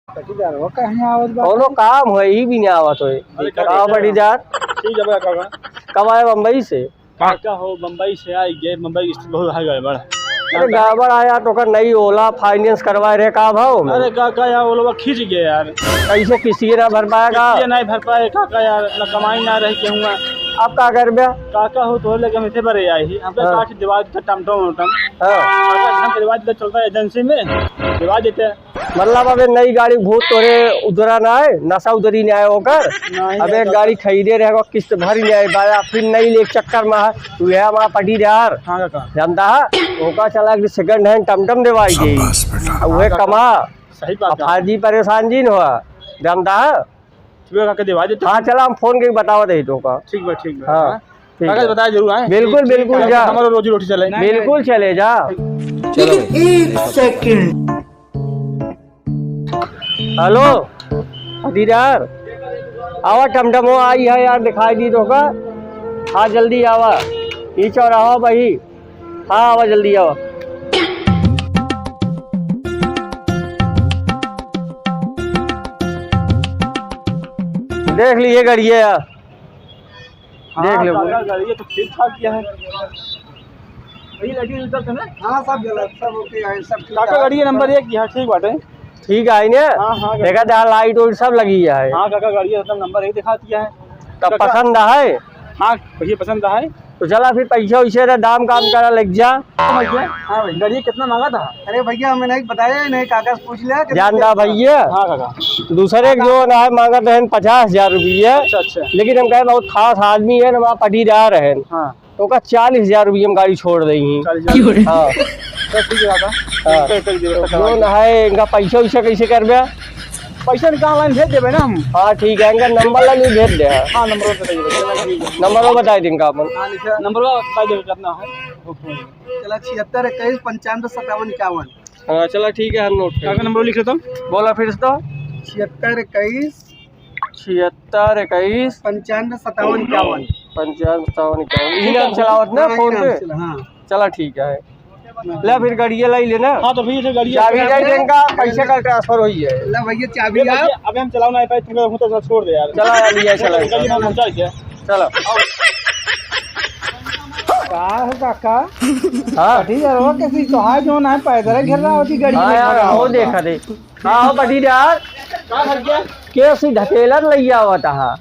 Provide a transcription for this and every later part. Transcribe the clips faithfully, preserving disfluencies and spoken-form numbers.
पटीदार हो, कहीं आवत बा? कौनो काम हो, ई भी नहीं आवत होए। अरे, का का देखा? पटीदार? ठीक है, बा, का, का? कब आए बम्बई से? काका हो, बम्बई से आई गए, बम्बई की स्थिति बहुत है गड़बड़। अरे, गड़बड़ आया तो का नई ओला finance करवाए रहे, का भाव में? अरे, काका यार, ओलवा खींच गए यार। कैसे किस्तिये ना भर पाएगा? किस्तिये नहीं भर पाए, काका यार, ना कमाई ना रही केहूँ। आप का करबे? काका हो, तोहरे लगे हम इतने बड़े आए ही, हमका हाँ। काट दिवा देते टमटम वमटम। हाँ। काका, हम दिवा देते, चलता एजेंसी में, दिवा देते। मतलब, अबे नई गाड़ी भूत तोरे उतरा ना है, नशा उतरी ना है ओकर। नहीं, अबे नहीं, गाड़ी खरीदे रहे, किस्त भरी ना है, बाया फिर नई ले चक्कर में है, तू है हमारा पटीदार। हाँ, काका। जानता है? ओका चला कि second hand टमटम देवाई दे। शाबाश बेटा। अब वह हाँ, काका। कमा। सही बात अब है। फाजी परेशान जी न हुआ, जानता है? ठीक है, काका, दिवा देते। हाँ, चला, हम फोन के बतावा दे तो का। ठीक बा, ठीक बा। हाँ, हाँ। ठीक काका, है। बताया जरूर, आए? बिल्कुल, ठीक, ठीक, बिल्कुल, काका, जा। हमारा रोजी रोटी चले। बिल्कुल चले, जा। चलो भाई। एक सेकंड। हेलो, पटीदार, आवा, टमटमो आई है यार, दिखाई दी तो का। हाँ, जल्दी आवा, ई चौराहा वही। हाँ, आवा, जल्दी आवा। देख लिए गड़िया यार। हाँ, देख ले। काका, गाड़ी तो ठीक ठाक किया है। वही लगी उधर से ना? हाँ, सब गलत, सब ओके है, सब ठीक काका, है। गाड़ी नंबर एक की है, ठीक बाटे। ठीक है ने? हाँ, हाँ, देखा था, लाइट वाइट सब लगी है। हाँ, काका, गाड़ी एकदम नंबर एक दिखा दिया है। तब काका, पसंद है? हाँ, भैया, पसंद है। तो चला फिर, पैसा वैसे रहे, दाम काम करा, लग जा। हाँ भैया, हाँ भैया। गाड़ी कितना मांगा था? अरे भैया, हमें नहीं बताया, नहीं, काका से पूछ लिया, कितना जानता दिया? भैया? हाँ, काका। दूसरे काका। जो ना है, मांगत रहन पचास हजार रुपये। अच्छा, अच्छा। लेकिन हम कहे, बहुत खास आदमी है ना, वहाँ पटीदार है। हाँ। तो का चालीस हजार रुपये में गाड़ी छोड़ देंगी। चालीस हजार। हाँ। तो ठीक है, काका। हाँ। कर, कर दिए, तो जो ना है, इनका पैसा वैसा कैसे करबे? पैसा निकाल line भेज देबे ना हम। हाँ, ठीक है, इनका नंबर ला ली, भेज दे। हाँ, नंबर बताइए, बताइए। नंबर वो बताई देंगे अपन। हाँ, लिखा। नंबर वो बताई देंगे, कितना है? चला, छिहत्तर इक्कीस पंचानवे सत्तावन इक्यावन। हाँ, चला, ठीक है, हम नोट कर काका, नंबर लिख लेता हूँ। बोला फिर से तो। छिहत्तर इक्कीस। छिहत्तर इक्कीस। पंचानवे सत्तावन इक्यावन। पंचानवे सत्तावन इक्यावन। यही नाम चलावत ना हाँ, फोन यही पे? नाम चला, हाँ। चला, ठीक है। ले फिर गड़िया लाई लेना। हाँ, तो फिर से गड़िया चाबी लाई देंगा, पैसे का transfer होई है। ले भैया, चाबी ले आप। भैया, अबे हम चलाओ ना पाए, तुम लोग तो छोड़ दे यार। चला यार, लिया, चला। गड़िया में पहुंचा दे। चलो। का हो काका? हाँ। पटीदारवा कैसी तो है जो ना पैदल ही घेर रहा होती गड़ी हाँ में यार, खड़ा हो होता। देखा दे। हाँ, हो पटीदार। का भैया? कैसी ढकेलत लैया आवत हा?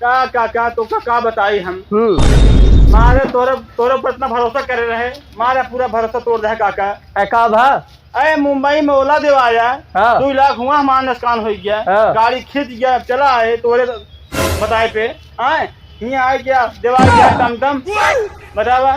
का, का, का, तो का, का बताई हम? हम्म। मारे तोरे, तोरे पर इतना भरोसा करे रहे, मारे पूरा भरोसा तोड़ दे काका। ए, का भा? अरे मुंबई में ओला देवा आया, हाँ। दो लाख हुआ हमारा नुकसान हो गया, हाँ। गाड़ी खींच गया, अब चला आए तोरे बताए पे, आए, हियाँ आए क्या, देवा गया टमटम, बतावा,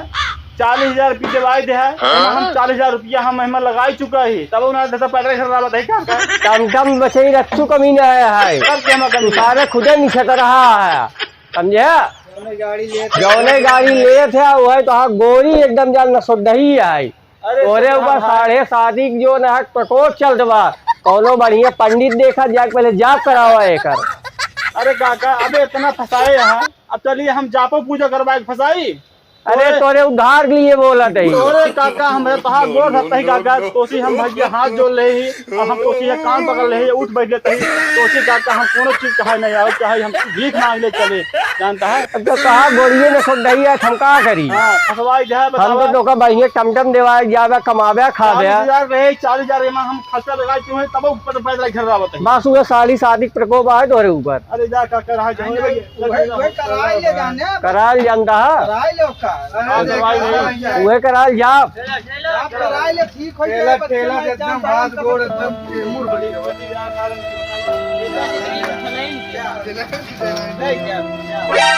चालीस हजार रुपये देवाई दे है, हम, हम चालीस हजार रुपया हम एहमा लगाई चुका ही, तब उन्हें दस पैदल घर रहा बताई का, का? टमटम बचे ही रच्चू कमी ना आया है। तब क्या मतलब? तू सारे खुदे नीचे कर रहा है, समझे? जौने गाड़ी लेत जौने गाड़ी लेत है, वह तो हाँ गोरी एकदम जान नसोडही है। अरे तोरे तो ऊपर हाँ, साढ़े साती के जो ना है प्रकोप चलत बा। कौनो बढ़िया पंडित देखा, जाके पहले जाप करावा एकर। अरे काका, अबे इतना फंसाए यहाँ, अब चलिए हम जापो पूजा करवाए के फंसाई। अरे तोरे तोरे उद्धार के लिए बोलत है। तोरे काका, हम तोहार गोड़ धरत ही काका, तोसी हम भैया हाथ जोड़ ले ही, और हम तोसी ये कान पकड़ ले ही, उठ बैठ लेते ही, तोसी काका हम कोनो चीज कहे नहीं, और चाहे हम भीख मांग ले चले, जानता है? अब तो कहा गोड़िए ने सुन रही है, हम का करी? हाँ, फंसवाई दे, हम तो बतावा। तोका बढ़िया टमटम देवाए, जावे, कमावे, खावे। चालीस हजार रहे, चालीस हजार एमा हम खर्चा लगाए क्यों है, तब ऊपर पैदल घर आवत है। बस उहे साढ़े साती के प्रकोप आए तोरे ऊपर। अरे जा काका, रहा जाओ। उहे, उहे कराई ले जाने। कराल जानता है? कराई ले ओका। हाँ, दवाई नहीं। उहे कराल जाप। आप कराई ले, ठीक हो जाए, बच्चे एकदम हाथ गोड़ एकदम मुड़ बनी।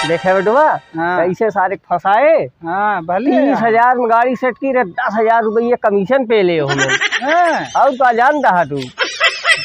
देखे बेटवा, हाँ। कैसे सारे फंसाए? हाँ, भले। तीस हजार में गाड़ी सेट की रे, दस हजार रुपये कमीशन पे ले हो। हाँ। और तो जानता है तू।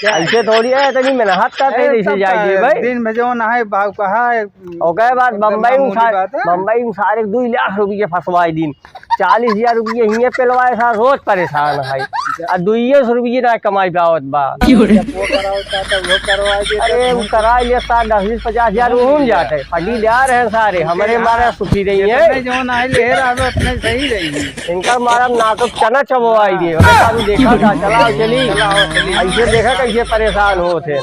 ऐसे थोड़ी है, इतनी मेहनत करते ए, जैसे तब जाएगी भाई। दिन में जो ना है, भाव कहा है, ओके बाद बंबई में सारे, बंबई में सारे दो लाख रुपये फंसवाए दिन। चालीस हजार रुपये हिये पेलवाए, सार रोज परेशान है। आ दुइये सौ रुपये ना कमाई पावत बा। जब वो करावता, तब वो करवा देते। अरे, वो कराई लेता, दस बीस पचास हजार वो हम जाते। फटीदार हैं सारे, हमरे मारे सुखी रही हैं। जितने जौन आए ले रहा, उतने सही रही। इनका मारा ना तो चना चबवाई दिए। हमरे साथ देखा था, चलाओ चली। चलाओ चली। ऐसे देखा कैसे परेशान होत हैं।